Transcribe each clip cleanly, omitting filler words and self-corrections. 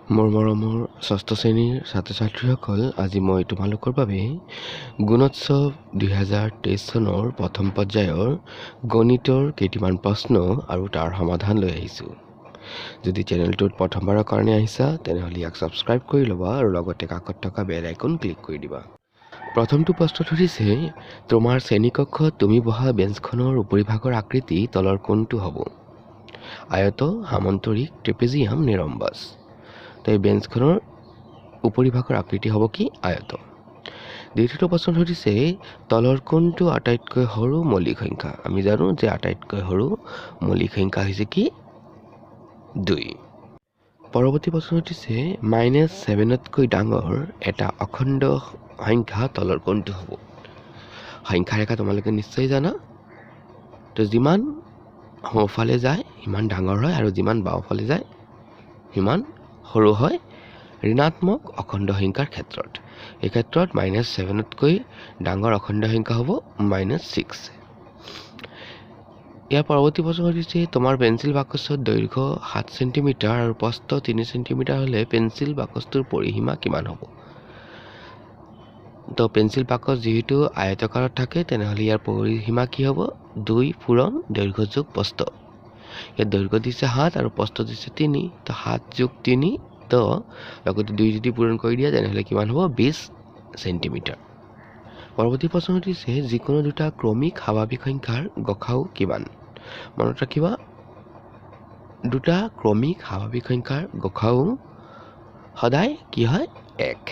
মোৰ মৰমৰ ষষ্ঠ শ্ৰেণীৰ ছাত্ৰ ছাত্ৰীসকল, আজি মই তোমালোকৰ বাবে গুণোৎসৱ 2023 চনৰ প্ৰথম পৰ্যায়ৰ গণিতৰ কেইটিমান প্ৰশ্ন আৰু তাৰ সমাধান লৈ আহিছোঁ। যদি চেনেলটোত প্ৰথমবাৰৰ কাৰণে আহিছা, তেনেহ'লে ইয়াক ছাবস্ক্ৰাইব কৰি ল'বা আৰু লগতে কাষত থকা বেল আইকন ক্লিক কৰি দিবা। প্ৰথমটো প্ৰশ্নত সুধিছে, তোমাৰ শ্ৰেণীকক্ষত তুমি বহা বেঞ্চখনৰ উপৰিভাগৰ আকৃতি তলৰ কোনটো হ'ব? আয়ত, সামন্তৰিক, ট্ৰেপেজিয়াম নে ৰম্বাছ? তো এই বেঞ্চখনৰ উপৰিভাগৰ আকৃতি হ'ব কি? আয়ত। দ্বিতীয়টো প্ৰশ্ন সুধিছে, তলৰ কোনটো আটাইতকৈ সৰু মৌলিক সংখ্যা? আমি জানো যে আটাইতকৈ সৰু মৌলিক সংখ্যা হৈছে কি? 2। পৰৱৰ্তী প্ৰশ্ন সুধিছে, -7তকৈ ডাঙৰ এটা অখণ্ড সংখ্যা তলৰ কোনটো হ'ব? সংখ্যা ৰেখা তোমালোকে নিশ্চয় জানা। তো যিমান সোঁফালে যায় সিমান ডাঙৰ হয় আৰু যিমান বাওঁফালে যায় সিমান সৰু হয় ঋণাত্মক অখণ্ড সংখ্যাৰ ক্ষেত্ৰত। এই ক্ষেত্ৰত -7তকৈ ডাঙৰ অখণ্ড সংখ্যা হ'ব -6। ইয়াৰ পৰৱৰ্তী প্ৰশ্ন সুধিছে, তোমাৰ পেঞ্চিল বাকচত দৈৰ্ঘ্য 7 চেণ্টিমিটাৰ আৰু প্ৰস্থ 3 চেণ্টিমিটাৰ হ'লে পেঞ্চিল বাকচটোৰ পৰিসীমা কিমান হ'ব? তো পেঞ্চিল বাকচ যিহেতু আয়তাকাৰত থাকে, তেনেহ'লে ইয়াৰ পৰিসীমা কি হ'ব? 2 পূৰণ দৈৰ্ঘ্য যোগ প্ৰস্থ। ইয়াত দৈৰ্ঘ্য দিছে 7 আৰু প্ৰস্থ দিছে 3। তো 7 যোগ 3, তো লগতে 2 যদি পূৰণ কৰি দিয়া, তেনেহ'লে কিমান হ'ব? 20 চেণ্টিমিটাৰ। পৰৱৰ্তী প্ৰশ্ন সুধিছে, যিকোনো দুটা ক্ৰমিক স্বাভাৱিক সংখ্যাৰ গসাগু কিমান? মনত ৰাখিবা, দুটা ক্ৰমিক স্বাভাৱিক সংখ্যাৰ গসাগু সদায় কি হয়? 1।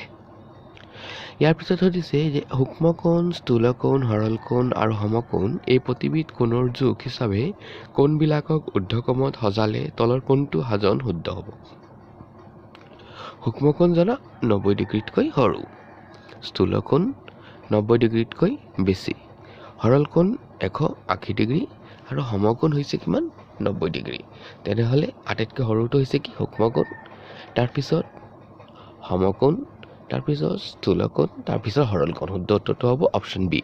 ইয়াৰ পিছত সুধিছে যে সূক্ষ্মকোণ, স্থূলকোণ, সৰলকোণ আৰু সমকোণ এই প্ৰতিবিধ কোণৰ জোখ হিচাপে কোণবিলাকক ঊৰ্ধ্বক্ৰমত সজালে তলৰ কোনটো সাজন শুদ্ধ হ'ব? সূক্ষ্মকোণ জানা 90 ডিগ্ৰীতকৈ সৰু, স্থূলকোণ 90 ডিগ্ৰীতকৈ বেছি, সৰলকোণ 180 ডিগ্ৰী আৰু সমকোণ হৈছে কিমান? 90 ডিগ্ৰী। তেনেহ'লে আটাইতকৈ সৰুটো হৈছে কি? সূক্ষ্মকোণ, তাৰপিছত সমকোণ, তাৰপিছত স্থূলকোণ, তাৰপিছত সৰলকোণ। শুদ্ধ উত্তৰটো হ'ব অপশ্যন বি।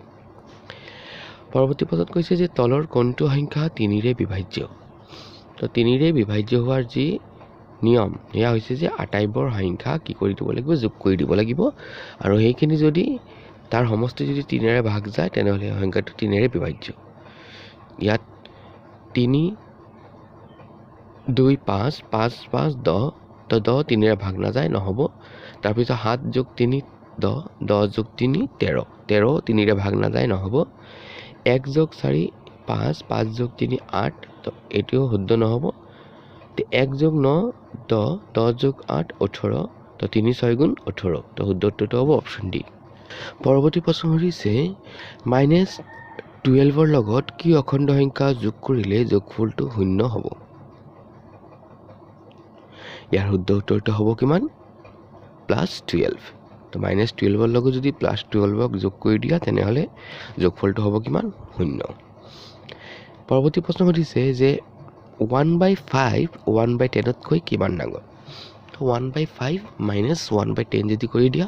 পৰৱৰ্তী পদত কৈছে যে তলৰ কোনটো সংখ্যা তিনিৰে বিভাজ্য? তো তিনিৰে বিভাজ্য হোৱাৰ যি নিয়ম, সেয়া হৈছে যে আটাইবোৰ সংখ্যা কি কৰি দিব লাগিব? যোগ কৰি দিব লাগিব আৰু সেইখিনি যদি তাৰ সমষ্টি যদি তিনিৰে ভাগ যায়, তেনেহ'লে সংখ্যাটো তিনিৰে বিভাজ্য। ইয়াত 3, 2, 5, 5, 5, 10। তো 10 তিনিৰে ভাগ নাযায়, নহ'ব। তাৰপিছত 7 যোগ 3 10, 10 যোগ 3 13, 13 তিনিৰে ভাগ নাযায়, নহ'ব। 1 যোগ 4 5, 5 যোগ 3 8, তো এইটোও শুদ্ধ নহ'ব। 1 যোগ 9 10, 10 যোগ 8 18, তো 3 6 গুণ 18। তো শুদ্ধ উত্তৰটো হ'ব অপশ্যন ডি। পৰৱৰ্তী প্ৰশ্ন সুধিছে, -12ৰ লগত কি অখণ্ড সংখ্যা যোগ কৰিলে যোগফলটো শূন্য হ'ব? ইয়াৰ শুদ্ধ উত্তৰটো হ'ব কিমান? +12। তো -12ৰ লগত যদি +12ক যোগ কৰি দিয়া, তেনেহ'লে যোগফলটো হ'ব কিমান? শূন্য। পৰৱৰ্তী প্ৰশ্ন সুধিছে যে 1 বাই 5 1 বাই 10তকৈ কিমান ডাঙৰ? 1 বাই 5 মাইনাছ 1 বাই 10 যদি কৰি দিয়া,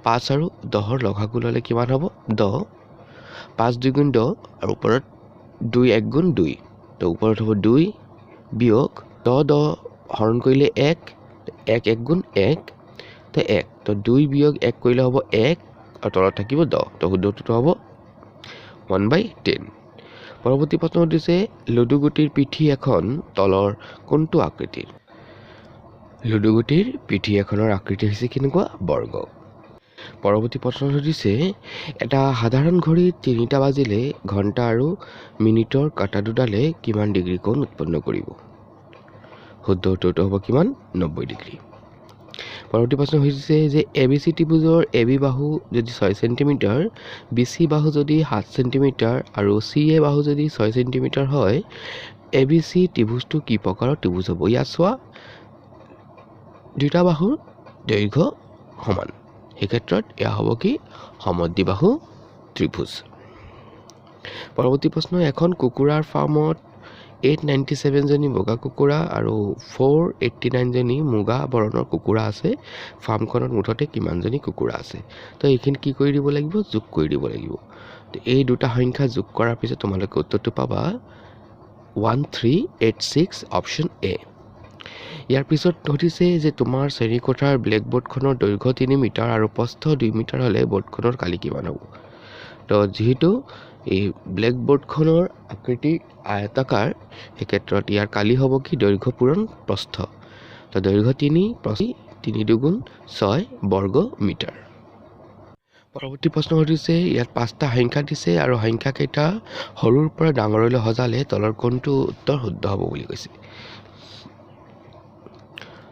5 আৰু 10ৰ লসাগু ল'লে কিমান হ'ব? 10। 5 2 গুণ 10 আৰু ওপৰত 2 1 গুণ 2। তো ওপৰত হ'ব 2 বিয়োগ 10, 10 হৰণ কৰিলে 1, 1 1 গুণ 1, তো 1। তো 2 বিয়োগ 1 কৰিলে হ'ব 1 আৰু তলত থাকিব 10। তো শুদ্ধ উত্তৰটো হ'ব 1 বাই 10। পৰৱৰ্তী প্ৰশ্ন সুধিছে, লুডু গুটিৰ পিঠি এখন তলৰ কোনটো আকৃতিৰ? লুডু গুটিৰ পিঠি এখনৰ আকৃতি হৈছে কেনেকুৱা? বৰ্গ। পৰৱৰ্তী প্ৰশ্ন সুধিছে, এটা সাধাৰণ ঘড়ীত 3টা বাজিলে ঘণ্টা আৰু মিনিটৰ কাঁটা দুডালে কিমান ডিগ্ৰী কোণ উৎপন্ন কৰিব? শুদ্ধ উত্তৰটো হ'ব কিমান? 90 ডিগ্ৰী। পৰৱৰ্তী প্ৰশ্ন হৈছে যে A B C ত্ৰিভুজৰ A B বাহু যদি 6 চেণ্টিমিটাৰ, বি চি বাহু যদি 7 চেণ্টিমিটাৰ আৰু চি এ বাহু যদি 6 চেণ্টিমিটাৰ হয়, এ বি চি ত্ৰিভুজটো কি প্ৰকাৰৰ ত্ৰিভুজ হ'ব? ইয়াত চোৱা, দুটা বাহুৰ দৈৰ্ঘ্য সমান। সেই ক্ষেত্ৰত এয়া হ'ব কি? সমদ্বিবাহু ত্ৰিভুজ। পৰৱৰ্তী প্ৰশ্ন, এখন কুকুৰাৰ ফাৰ্মত 897জনী বগা কুকুৰা আৰু 489জনী মুগা বৰণৰ কুকুৰা আছে। ফাৰ্মখনত মুঠতে কিমানজনী কুকুৰা আছে? তো এইখিনি কি কৰি দিব লাগিব? যোগ কৰি দিব লাগিব। তো এই দুটা সংখ্যা যোগ কৰাৰ পিছত তোমালোকে উত্তৰটো পাবা 1386, অপশ্যন এ। ইয়াৰ পিছত সুধিছে যে তোমাৰ শ্ৰেণীকোঠাৰ ব্লেকবোৰ্ডখনৰ দৈৰ্ঘ্য 3 মিটাৰ আৰু প্ৰস্থ 2 মিটাৰ হ'লে বৰ্ডখনৰ কালি কিমান হ'ব। তো যিহেতু এই ব্লেকবোৰ্ডখনৰ আকৃতি আয়তাকাৰ, সেই ক্ষেত্ৰত ইয়াৰ কালি হ'ব কি দৈৰ্ঘ্য পূৰণ প্ৰস্থ। তো দৈৰ্ঘ্য 3, প্ৰস্থ 3 দুগুণ 6 বৰ্গ মিটাৰ। পৰৱৰ্তী প্ৰশ্ন সুধিছে, ইয়াত 5টা সংখ্যা দিছে আৰু সংখ্যাকেইটা সৰুৰ পৰা ডাঙৰলৈ সজালে তলৰ কোনটো উত্তৰ শুদ্ধ হ'ব বুলি কৈছে।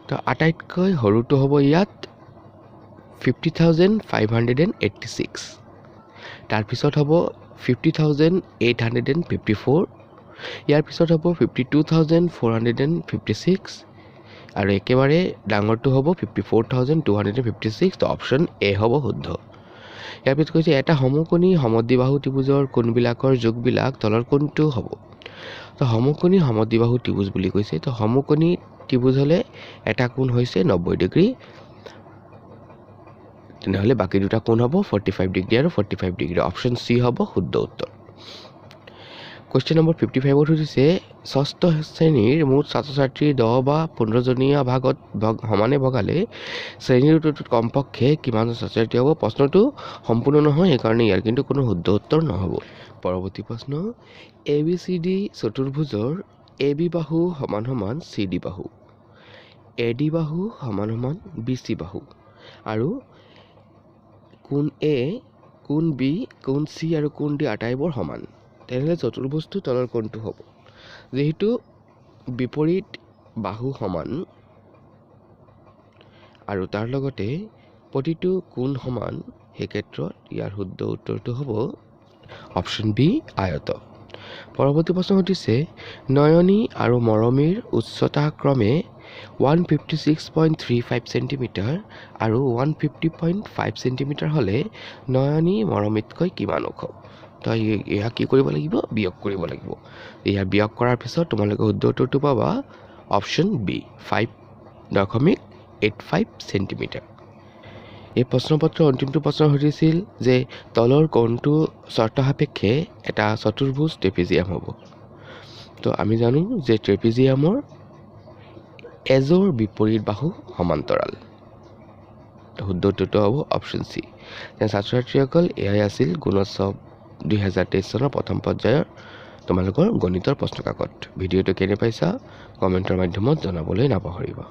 তো আটাইতকৈ সৰুটো হ'ব ইয়াত 50,586, তাৰপিছত হ'ব 50,854, ইয়াৰ পিছত হ'ব 52,456 আৰু একেবাৰে ডাঙৰটো হ'ব 54,256। তো অপশ্যন এ হ'ব শুদ্ধ। ইয়াৰ পিছত কৈছে এটা সমকোণী সমদ্বিবাহু ত্ৰিভুজৰ কোণবিলাকৰ যোগবিলাক তলৰ কোনটো হ'ব। তো সমকোণী সমদ্বিবাহু ত্ৰিভুজ বুলি কৈছে। তো সমকোণী ত্ৰিভুজ হ'লে এটা কোণ হৈছে 90 ডিগ্ৰী, তেনেহ'লে বাকী দুটা কোণ হ'ব 45 ডিগ্ৰী আৰু 45 ডিগ্ৰী। অপশ্যন চি হ'ব শুদ্ধ উত্তৰ। কুৱেশ্যন নম্বৰ 55ত সুধিছে ষষ্ঠ শ্ৰেণীৰ মুঠ ছাত্ৰ ছাত্ৰীৰ 10 বা 15জনীয়া ভাগত সমানে ভগালে শ্ৰেণীটোত কমপক্ষে কিমানজন ছাত্ৰ ছাত্ৰী হ'ব। প্ৰশ্নটো সম্পূৰ্ণ নহয়, সেইকাৰণে ইয়াৰ কিন্তু কোনো শুদ্ধ উত্তৰ নহ'ব। পৰৱৰ্তী প্ৰশ্ন, A B C D চতুৰ্ভুজৰ A B বাহু সমান সমান চি ডি বাহু, এ ডি বাহু সমান সমান বি চি বাহু আৰু কোণ এ, কোণ বি, কোণ চি আৰু কোণ ডি আটাইবোৰ সমান, তেনেহ'লে চতুৰ্ভুজটো তলৰ কোণটো হ'ব। যিহেতু বিপৰীত বাহু সমান আৰু তাৰ লগতে প্ৰতিটো কোণ সমান, সেই ক্ষেত্ৰত ইয়াৰ শুদ্ধ উত্তৰটো হ'ব অপশ্যন বি আয়ত। পৰৱৰ্তী প্ৰশ্ন সুধিছে নয়নী আৰু মৰমীৰ উচ্চতা ক্ৰমে 156.35 চেণ্টিমিটাৰ আৰু 150.5 চেণ্টিমিটাৰ হ'লে নয়নী মৰমীতকৈ কিমান ওখ। তো এয়া কি কৰিব লাগিব, বিয়োগ কৰিব লাগিব। এয়া বিয়োগ কৰাৰ পিছত তোমালোকে শুদ্ধ উত্তৰটো পাবা অপশ্যন বি 5.85 চেণ্টিমিটাৰ। এই প্ৰশ্নপত্ৰৰ অন্তিমটো প্ৰশ্ন সুধিছিল যে তলৰ কোণটো চৰ্ত সাপেক্ষে এটা চতুৰ্ভুজ ট্ৰেপিজিয়াম হ'ব। তো আমি জানো যে ট্ৰেপিজিয়ামৰ এজোৰ বিপৰীত বাহু সমান্তৰাল। শুদ্ধ উত্তৰটো হ'ব অপশ্যন চি। ছাত্ৰ ছাত্ৰীসকল, এয়াই আছিল গুণোৎসৱ 2023 চনৰ প্ৰথম পৰ্যায়ৰ তোমালোকৰ গণিতৰ প্ৰশ্ন কাকত। ভিডিঅ'টো কেনে পাইছা কমেণ্টৰ মাধ্যমত জনাবলৈ নাপাহৰিবা।